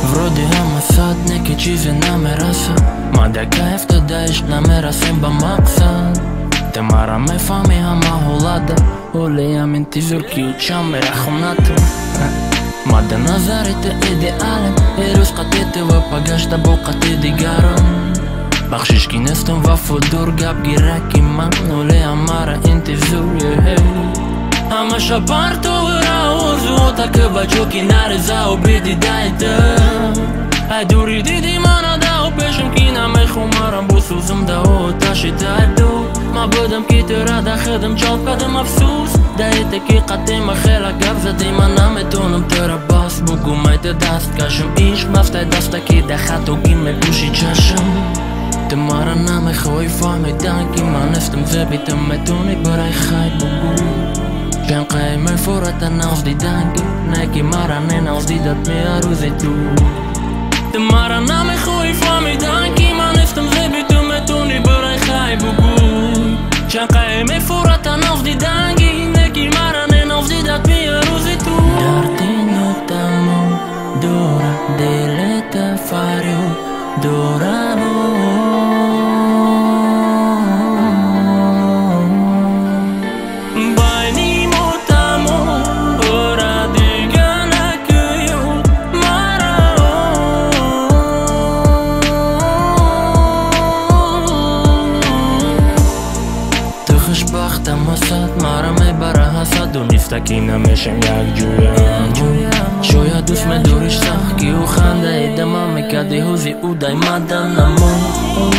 Вроде ҳама сад не ки чизе намерасад. Ман дар кайф дадаиш намерасем ба мақсад. Ту мара мефаҳмӣ ҳама ҳолада, ҳолеям интизор ки учам мерахонату. Ман дар назари ту идеалем, эрӯз қати ту ва пагашта бо қати дигарам. Бахшиш ки нестам вафодор, гап гираки ман, ҳолеям мара интизор. Ҳамаша партовра орзуота ки бачо ки нареза обиди дай ту. Ай дури диди мана дао пешам ки намехомарам бусӯзам да оташи дарду. Ма будам ки тура да худам ҷалб кардам, афсӯс. Даите ки қадима хела гап задӣ, ман наметонам тура бас бугумай ту даст кашам. Ишқ бастай даста ки да хатогӣ мепӯши чашм. Ту мара намехоҳӣ фаҳмидан ки ман нестам зеби ту, метонӣ барои хай бугӯ. Чанқаи мефората нағз диданги, не ки мара не нағз дидат меарӯзи ту. Ту мара намехоҳӣ фаҳмидан ки ман нестам зеби ту, метонӣ барои хай бугӯ. Чанқаи мефората нағз диданги, не ки мара не нағз дидат меарӯзи ту. Дарди нотамом дора дилета фарёд дора. Хушбахтам асад, мара мебара ҳасад, дониста ки намешем якҷоя. Шояд дӯст медориш сахт ки ӯ хандаи дама мекарди, ҳузи ӯ дай маданамо.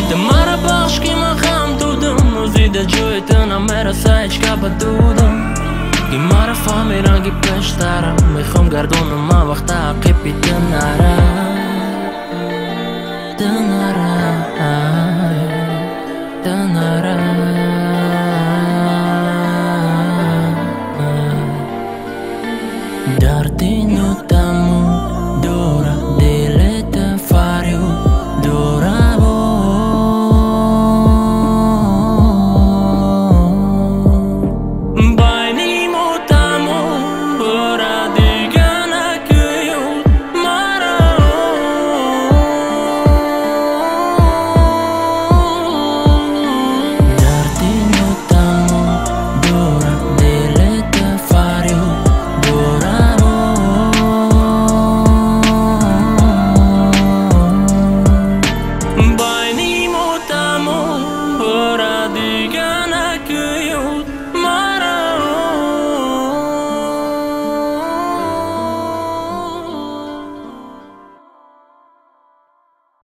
Ту мара бахш ки ман ғам додам, ҳузи да ҷои ту намераса ҳеҷ ка ба дудам. Ки мара фаҳми ранги пештарам, мехоҳам гардонам ман вақта ақиби ту нара. Ту нара.